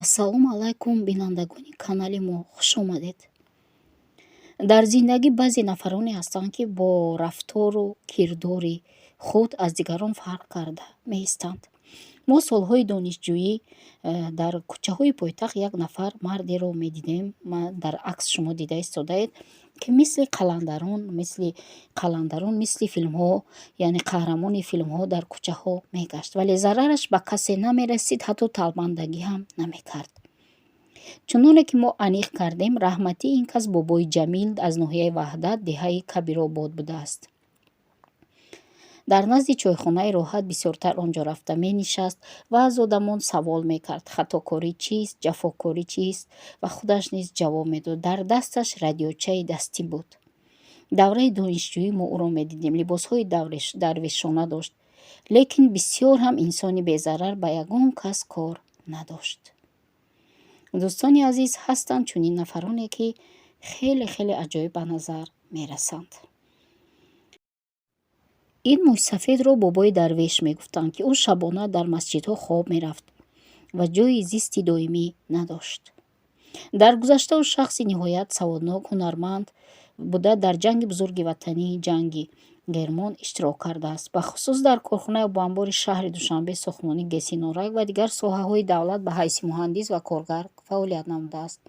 Ассалому алайкум, бинандагони канали мо, хуш омадед. Дар зиндагӣ баъзе нафароне ҳастанд, ки бо рафтору кирдори худ аз дигарон фарқ карда меистанд. Мо солҳои донишҷӯӣ дар кӯчаҳои пойтахт як нафар мардеро медидем, дар акс шумо дида истодаед, ки мисли қаландарон, мисли филмҳо, яъне қаҳрамони филмҳо дар кӯчаҳо мегашт, вале зарараш ба касе намерасид, ҳатто талбандагӣ ҳам намекард. Чуноне ки мо аниқ кардем, раҳматӣ ин кас Бобои Ҷамил аз ноҳияи Ваҳдат, деҳаи Кабиробод будааст. Дар назди чойхонаи Роҳат бисёртар он ҷо рафта менишаст ва аз одамон савол мекард: хатокорӣ чист, ҷафокорӣ чист, ва худаш низ ҷавоб медод. Дар дасташ радиочаи дастӣ буд. Давраи донишҷӯӣ мо ӯро медидем, либосҳои дарвешона дошт, лекин бисёр ҳам инсони безарар, ба ягон кас кор надошт. Дӯстони азиз, ҳастанд чунин нафароне, ки хеле хеле аҷоиб ба назар мерасанд. Ин мӯйсафедро Бобои Дарвеш мегуфтанд, ки ӯ шабона дар масҷидҳо хоб мерафт ва ҷойи зисти доимӣ надошт. Дар гузашта ӯ шахси ниҳоят саводнок, ҳунарманд буда, дар Ҷанги Бузурги Ватанӣ, ҷанги Гермон иштирок кардааст. Бахусус дар корхонаи обанбори шаҳри Душанбе, сохтмони ГЭСи Норак ва дигар соҳаҳои давлат ба ҳайси муҳандис ва коргар фаъолият намудааст.